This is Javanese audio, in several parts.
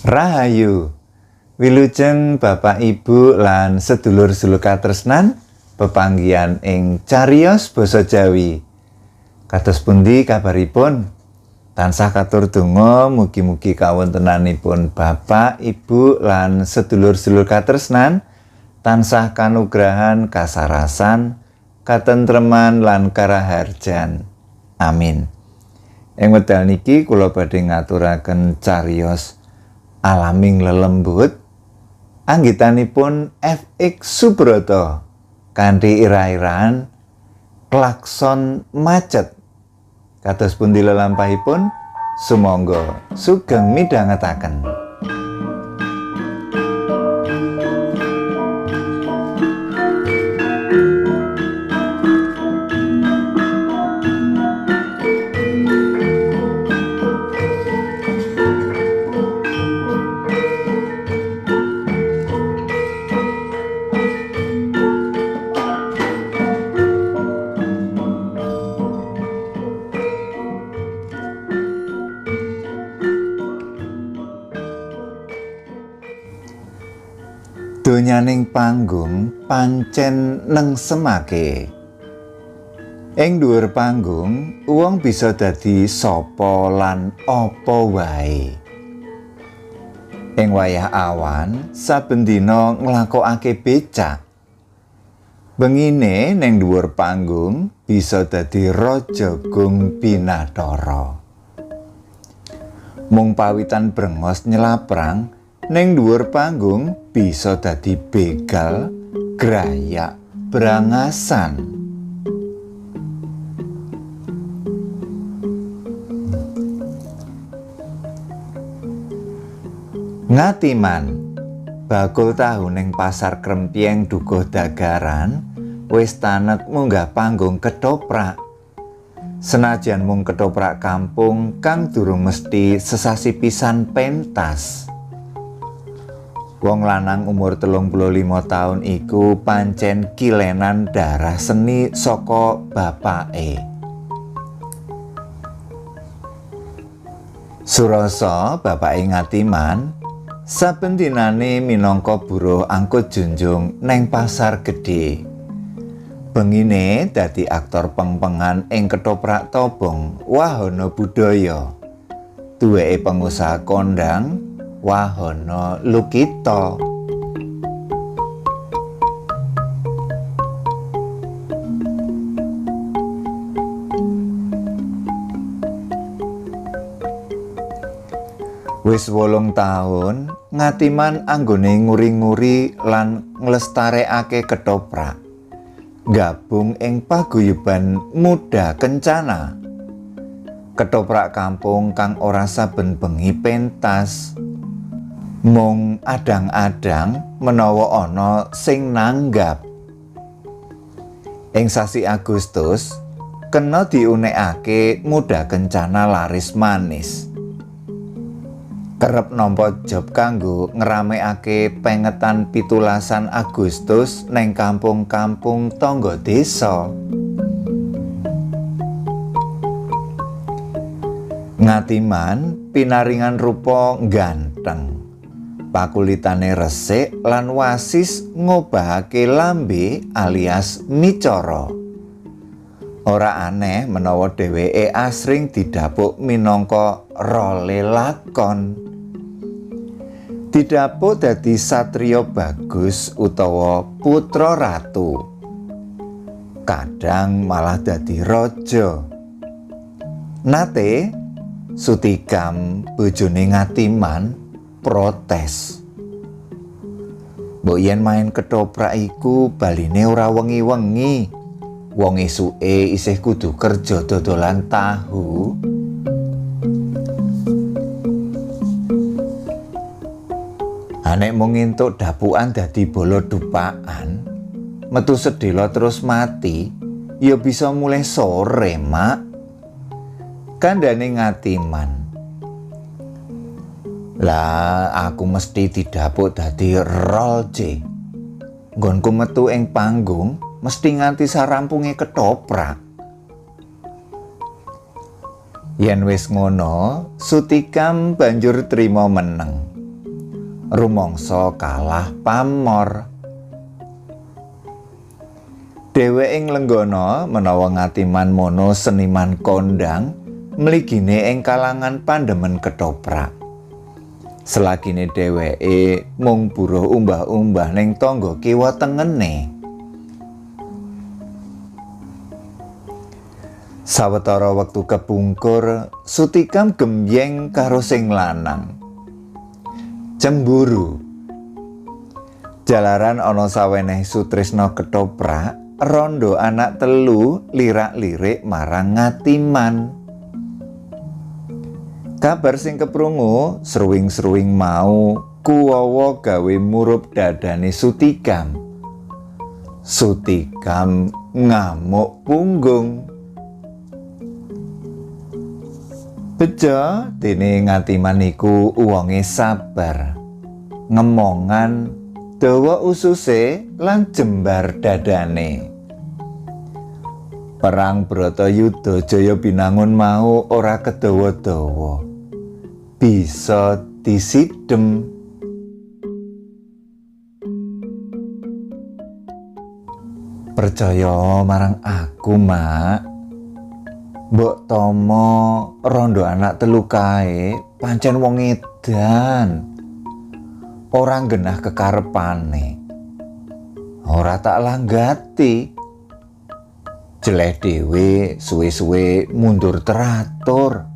Rahayu, wilujeng Bapak Ibu lan sedulur-sedulur katresnan pepanggihan ing cariyos basa Jawi. Kados pundi kabaripun? Tansah katur donga mugi-mugi kawontenanipun Bapak, Ibu lan sedulur-sedulur katresnan tansah kanugrahan kasarasan, katentreman lan karaharjan. Amin. Ing wekdal niki kula badhe ngaturaken cariyos alaming lelembut anggitanipun FX Subroto kanthi ira-iraan klakson macet. Kados pundi lelampahipun? Sumangga sugeng midhangetaken. Donyaning panggung pancen nengsemake. Ing dhuwur panggung, wong bisa dadi sapa lan apa wae. Ing wayah awan, saben dina nglakokake becak. Bengine ning dhuwur panggung bisa dadi raja gung binathara. Mung pawitan brengos nyelaprang ning dhuwur panggung bisa dadi begal, grayak, brangasan. Ngatiman, bakul tahu ning pasar Krempyeng Dukuh Dagaran wis tanek munggah panggung ketoprak. Senajan mung ketoprak kampung kang durung mesti sesasi pisan pentas. Wong lanang umur 35 tahun iku pancen kilenan darah seni saka bapake. Surasa bapake Ngatiman saben dinane minangka buruh angkut junjung neng pasar gedhe. Bengine dadi aktor pengpengan ing ketoprak tobong wahana budaya. Duweke pengusaha kondang Wahono Lukito. Wis 8 tahun Ngatiman anggone nguri-nguri lan nglestarekake ketoprak. Gabung ing paguyuban Muda Kencana. Ketoprak kampung kang ora saben bengi pentas. Mung adang-adang menawa ana sing nanggap. Ing sasi Agustus kena diunekake Muda Kencana laris manis. Kerep nampa job kanggo ngramekake pengetan 17 Agustus neng kampung-kampung tangga desa. Ngatiman pinaringan rupa ganteng. Pakulitane resik lan wasis ngobahake lambe alias micara. Ora aneh menawa dheweke asring didapuk minangka role lakon. Didapuk dadi satriya bagus utawa putra ratu. Kadang malah dadi raja. Nate Sutikam bojone Ngatiman protes. Mbok yen main ketoprak iku baline ora wengi-wengi. Wong esuke isih kudu kerja dodolan tahu. Nek mung entuk dapukan dadi bala dupaan, metu sedhela terus mati, ya bisa mulai sore, Mak. Kandhane Ngatiman. Lah, aku mesti didapuk dadi rol C. Nggonku metu ing panggung mesti nganti sarampunge ketoprak. Yen wis ngono, Sutikam banjur trima meneng. Rumangsa kalah pamor. Dheweke nglenggana menawa Ngatiman mono seniman kondang mligine ing kalangan pandemen ketoprak. Selagine dheweke mung buruh umbah-umbah ning tangga kiwa tengene. Sawetara wektu kepungkur, Sutikam gembyeng karo sing lanang. Cemburu. Jalaran ana saweneh sutrisna ketoprak, rondo anak telu lirak-lirik marang Ngatiman. Kabar sing keprungu, sruwing-sruwing mau kuwawa gawe murup dadane Sutikam. Sutikam ngamuk punggung. Bejo dene Ngatiman iku wonge sabar, ngemongan, dawa ususe lan jembar dadane. Perang Bratayuda Jaya Binangun mau ora kedawa-dawa, bisa disidhem. Percaya marang aku, Mak. Mbok Tomo rondo anak telu kae pancen wong edan. Ora nggenah kekarepane. Ora tak langgati. Jeleh dhewe suwe-suwe mundur teratur.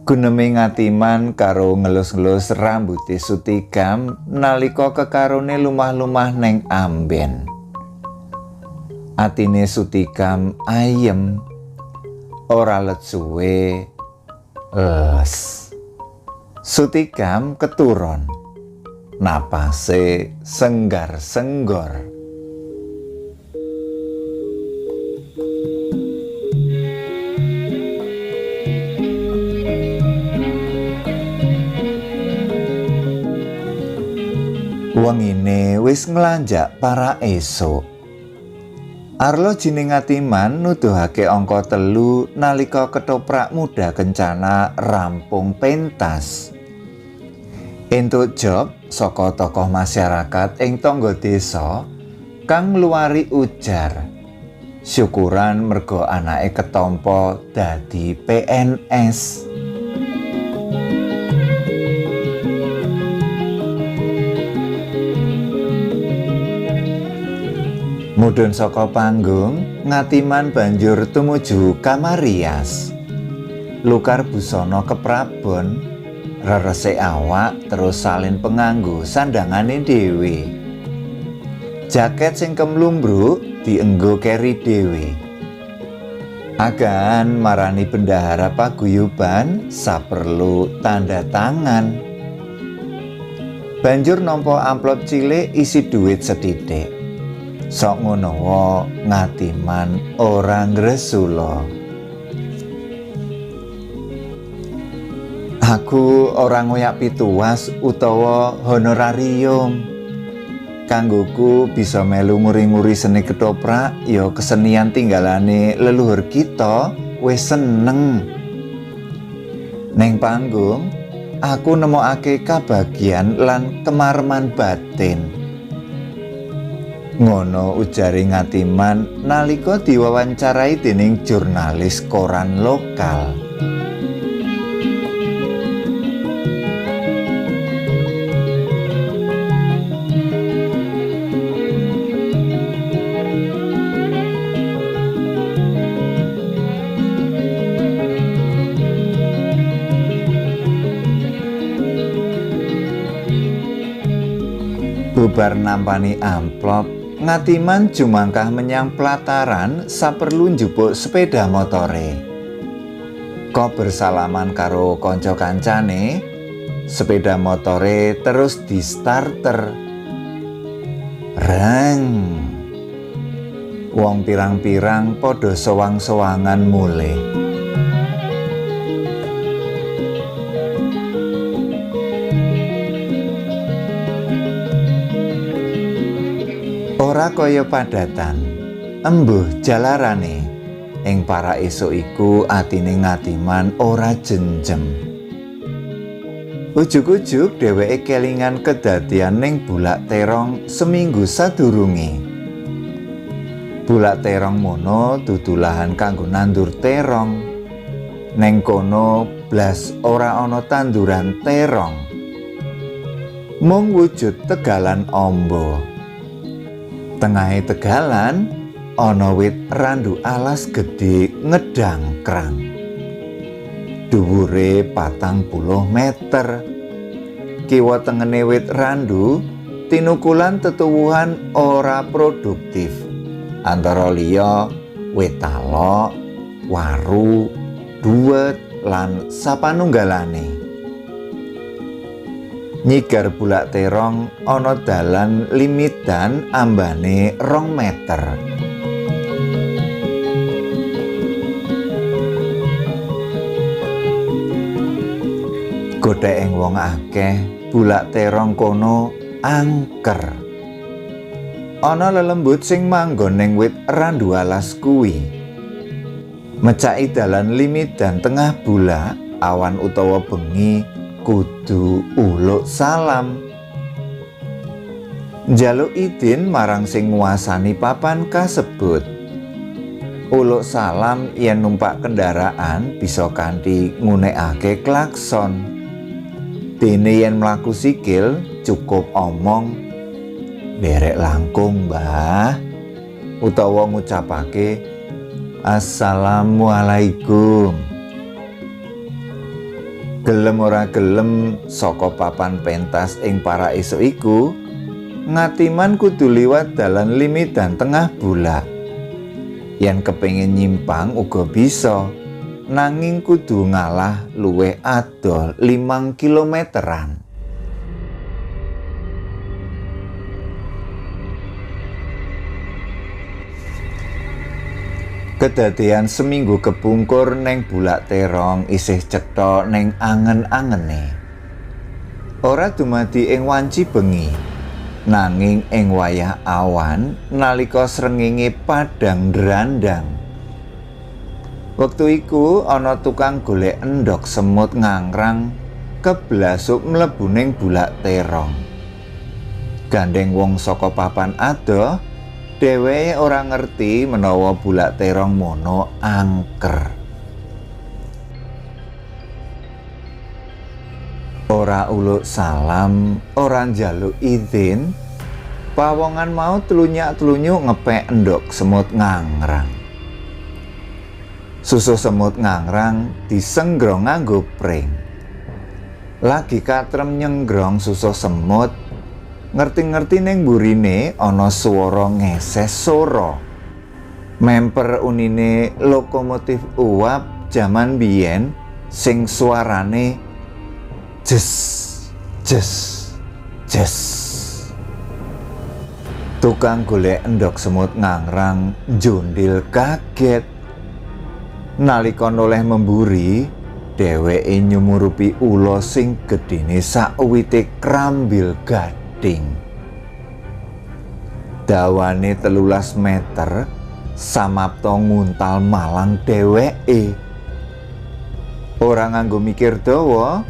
Guneme Ngatiman karo ngelus-ngelus rambute Sutikam nalika kekarone lumah-lumah neng amben. Atine Sutikam ayem, ora let suwe les. Sutikam keturon, napase senggar-senggor. Wengine wis nglanjak para esuk. Arlo jining Ngatiman nuduhake angka 3 nalika ketoprak muda kencana rampung pentas. Entuk job saka tokoh masyarakat ing tangga desa kang ngluwari ujar. Syukuran mergo anake ketampa dadi PNS. Mudhun saka panggung, Ngatiman banjur tumuju kamar rias. Lukar busana keprabon, reresik awak terus salin penganggo sandangane dhewe. Jaket sing kemlumbruk dienggo keri dhewe. Agan marani bendahara paguyuban saperlu tanda tangan. Banjur nampa amplop cilik isi duit sethithik. Sok ngono Ngatiman ora ngresula. Aku ora ngoyak pituwas utawa honorarium. Kanggoku bisa melu nguri-nguri seni ketoprak ya kesenian tinggalane leluhur kita wis seneng. Neng panggung aku nemokake kabagian lan kemareman batin. Ngono ujare Ngatiman nalika diwawancarai dening jurnalis koran lokal. Bubar nampani amplop, Ngatiman jumangkah menyang pelataran saperlu njupuk sepeda motore. Kok bersalaman karo kanca kancane, sepeda motore terus di starter. Reng. Wong pirang-pirang padha sowang-sowangan mulih. Ora kaya padatan, embuh jalarane ing para esuk iku atine Ngatiman ora jenjem. Ujug-ujug dheweke kelingan kedadian ning Bulak Terong seminggu sadurunge. Bulak Terong mono dudu lahan kanggo nandur terong. Neng kono blas ora ana tanduran terong. Mung wujud tegalan amba. Tengahe tegalan ana wit randu alas gedhe ngedangkrang. Dhuwure 40 meter. Kiwa tengene wit randu tinukulan tetuwuhan ora produktif. Antara liya wit talok, waru, duwet lan sapanunggalane. Nyigar Bulak Terong ana dalan limitan ambane 2 meter. Gotheke wong akeh, Bulak Terong kono angker. Ana lelembut sing manggon ning wit randu alas kuwi. Mecaki dalan limidan tengah bulak, awan utawa bengi kudu uluk salam. Njaluk idin marang sing nguasani papan kasebut. Uluk salam yen numpak kendaraan bisa kanthi ngunekake klakson. Dene yen mlaku sikil cukup omong nderek langkung, Mbah, utawa ngucapake assalamualaikum. Gelem ora gelem saka papan pentas ing para esuk iku, Ngatiman kudu liwat dalan limidan tengah bulak. Yen kepengin nyimpang uga bisa, nanging kudu ngalah luwih adoh 5 kilometeran. Kedadean seminggu kepungkur neng Bulak Terong isih cetha neng angen-angene. Ora dumadi ing wanci bengi, nanging ing wayah awan nalika srengenge padhang ndrandang. Wektu iku ana tukang golek endhog semut ngangrang keblasuk mlebu ning Bulak Terong. Gandeng wong saka papan adoh, dheweke ora ngerti menawa Bulak Terong mono angker. Ora uluk salam, ora njaluk izin, pawongan mau tlunyak-tlunyuk ngepek endhog semut ngangrang. Susu semut ngangrang disenggrong nganggo pring. Lagi katrem nyenggrong susu semut, ngerti-ngerti ning mburine ana swara ngeses sora. Memper unine lokomotif uap jaman biyen sing suarane jes jes jes. Tukang golek endhog semut ngangrang njondil kaget. Nalika noleh memburi, dheweke nyumurupi ula sing gedene sakwite krambil gading. Dawane 13 meter, samapta nguntal malang dheweke. Ora nganggo mikir dawa,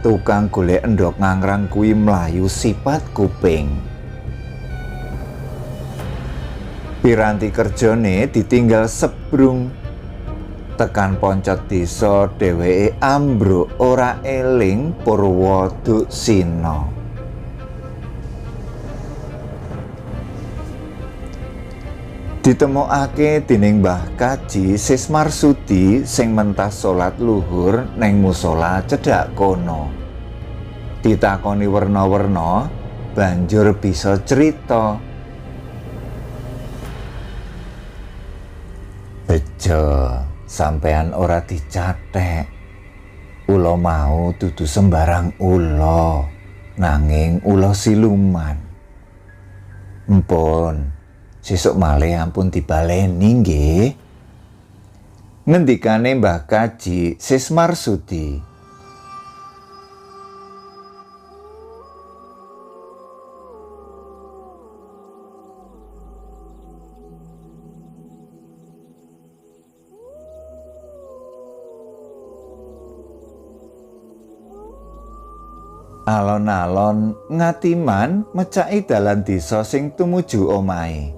tukang golek endhog ngangrang kuwi mlayu sipat kuping. Piranti kerjane ditinggal sebrung. Tekan poncot desa dheweke ambruk ora eling purwa duksina. Ditemokake dening Mbah Kaji Sis Marsudi sing mentas salat luhur neng musala cedhak kono. Ditakoni werna-werna, banjur bisa crita. Bejo, sampean ora dicathek. Ula mau dudu sembarang ula, nanging ula siluman. Empun, sesuk malih ampun dibaleni nggih. Ngendikane Mbah Kaji Sis Marsudi. Alon-alon Ngatiman mecaki dalan desa sing tumuju omahe.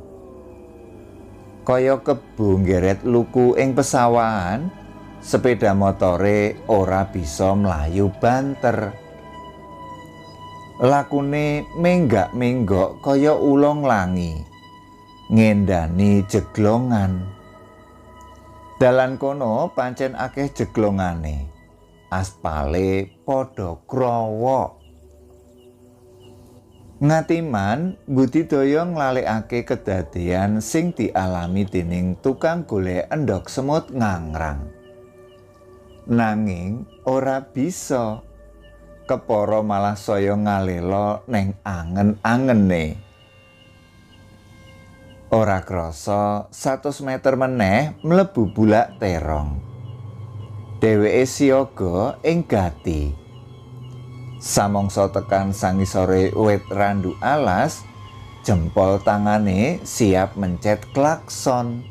Kaya kebo nggeret luku ing pesawahan, sepeda motore ora bisa mlayu banter. Lakune menggak-menggok kaya ula nglangi, ngendani jeglongan. Dalan kono pancen akeh jeglongane. Aspale padha krowok. Ngatiman budidaya nglalekake kedadean sing dialami dening tukang golek endhog semut ngangrang. Nanging ora bisa. Kepara malah saya ngalela neng angen-angene. Ora krasa 100 meter meneh mlebu Bulak Terong. Dheweke siaga ing gati. Samangsa tekan sangisore wit randu alas, jempol tangane siap mencet klakson.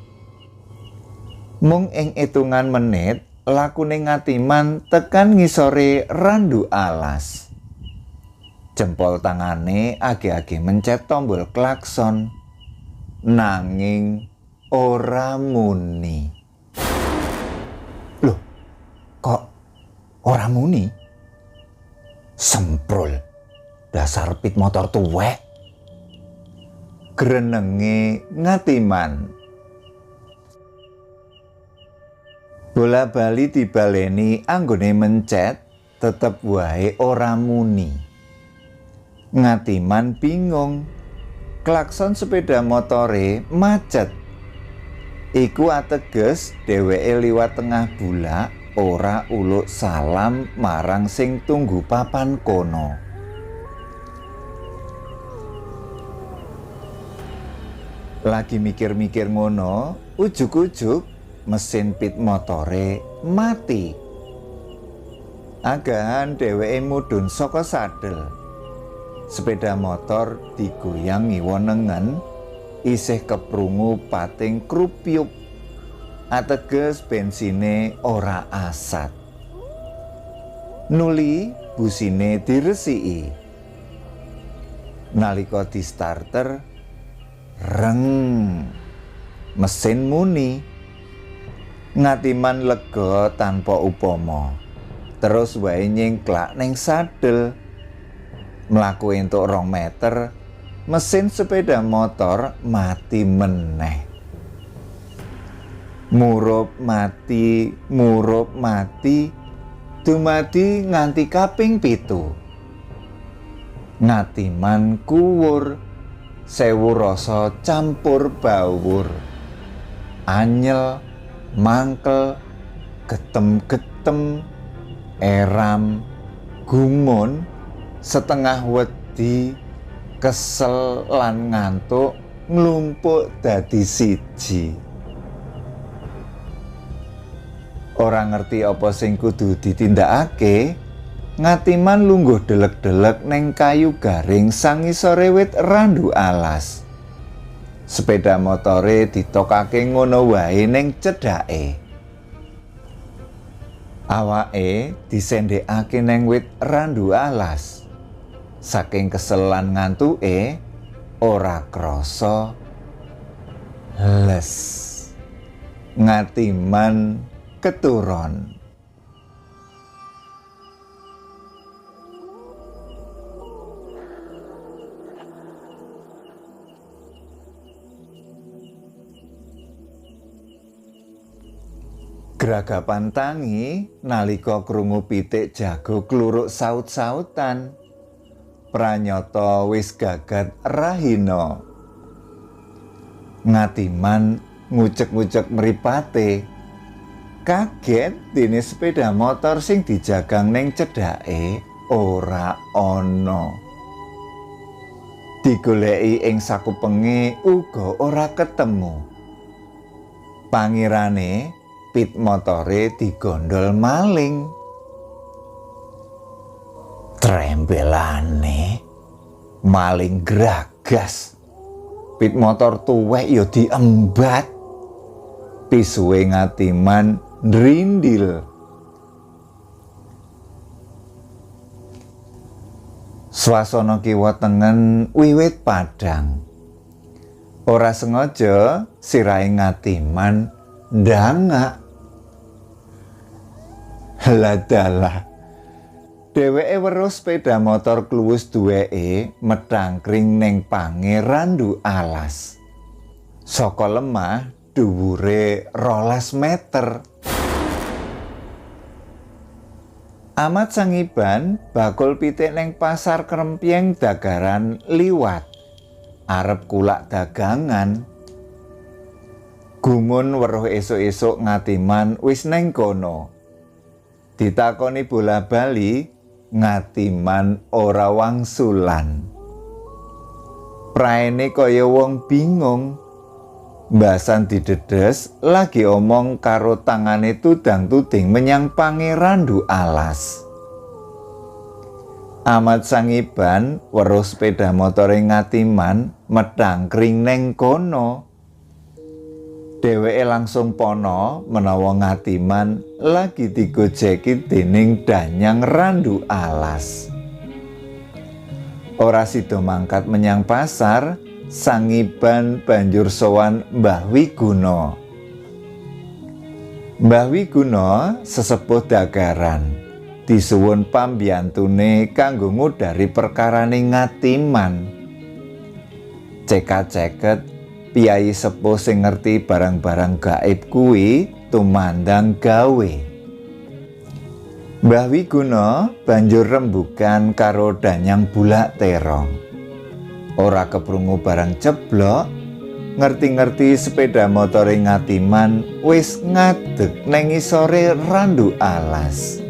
Mung ing itungan menit, lakune Ngatiman tekan ngisore randu alas. Jempol tangane age-age mencet tombol klakson, nanging ora muni. Loh, kok ora muni? Semprul, dasar pit motor tuwek. Grenenge Ngatiman. Bola bali dibaleni anggone mencet, tetep wae ora muni. Ngatiman bingung. Klakson sepeda motore macet. Iku ateges dheweke liwat tengah bulak ora uluk salam marang sing tunggu papan kono. Lagi mikir-mikir ngono, ujug-ujug mesin pit motore mati. Agahan dheweke mudhun saka sadel. Sepeda motor digoyang ngiwa nengen, isih keprungu pating krupyuk. Ateges bensine ora asat. Nuli busine diresiki. Nalika di starter, reng, mesin muni. Ngatiman lega tanpa upama. Terus wae nyengklak ning sadel. Mlaku entuk 2 meter, mesin sepeda motor mati meneh. Murup mati, dumadi nganti kaping 7. Ngatiman kuwur, sewu rasa campur bawur. Anyel, mangkel, getem-getem, eram, gumun, setengah wedi, kesel lan ngantuk nglumpuk dadi siji. Ora ngerti apa sing kudu ditindakake, Ngatiman lungguh delek-delek neng kayu garing sangisore wit randu alas. Sepeda motore ditokake ngono wae neng cedhake. Awake disendhekake neng wit randu alas. Saking kesel lan ngantuke ora krasa les. Ngatiman keturon. Gragapan tangi nalika krungu pitik jago kluruk saut-sautan. Pranyata wis gagat rahina. Ngatiman ngucek-ngucek mripate. Kaget dene sepeda motor sing dijagang ning cedhake ora ana. Digoleki ing sakupenge uga ora ketemu. Pangirane pit motore digondol maling. Trembelane maling gragas. Pit motor tuwek ya diembat. Pisuwe Ngatiman ndrindil. Swasana kiwa tengen wiwit padhang. Ora sengaja sirahe Ngatiman ndangak. Ladalah. Dheweke weruh sepeda motor kluwus duweke methangkring ning pange randu alas. Saka lemah dhuwure 12 meter. Amat Sangiban bakul pitik ning pasar Krempyeng Dagaran liwat arep kulak dagangan. Gumun weruh esuk-esuk Ngatiman wis neng kono. Ditakoni bola-bali, Ngatiman ora wangsulan. Praene kaya wong bingung. Mbasan didedes lagi omong karo tangane tudang-tuding menyang pange randu alas. Amat Sangiban weruh sepeda motore Ngatiman methangkring neng kono. Dheweke langsung pono menawa Ngatiman lagi digojeki dening danyang randu alas. Ora sida mangkat menyang pasar, Sangiban banjur sowan Mbah Wiguna. Mbah Wiguna sesepuh Dagaran, disuwun pambiyantune kanggo ngudari perkarane Ngatiman. Cekak-ceket piyayi sepuh sing ngerti barang-barang gaib kuwi tumandang gawe. Mbah Wiguna banjur rembugan karo danyang Bulak Terong. Ora keprungu barang ceblok, ngerti-ngerti sepeda motore Ngatiman wis ngadeg neng ngisore randu alas.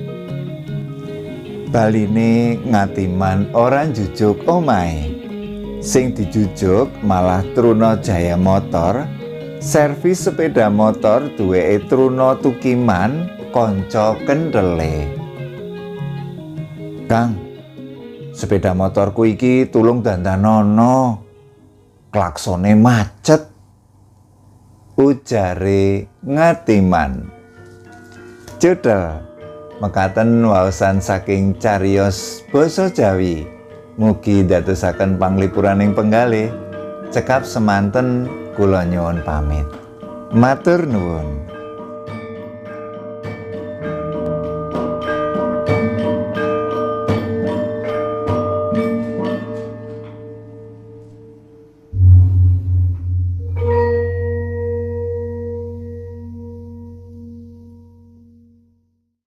Baline Ngatiman ora njujuk omahe. Sing dijujuk malah Truna Jaya Motor, servis sepeda motor duweke Truna Tukiman, kanca kenthele. Kang, sepeda motorku iki tulung dandanono. Klaksone macet, ujare Ngatiman. Judel mekaten waosan saking cariyos basa Jawi. Mugi dadosaken panglipuraning penggalih. Cekap semanten kula nyuwun pamit. Matur nuwun.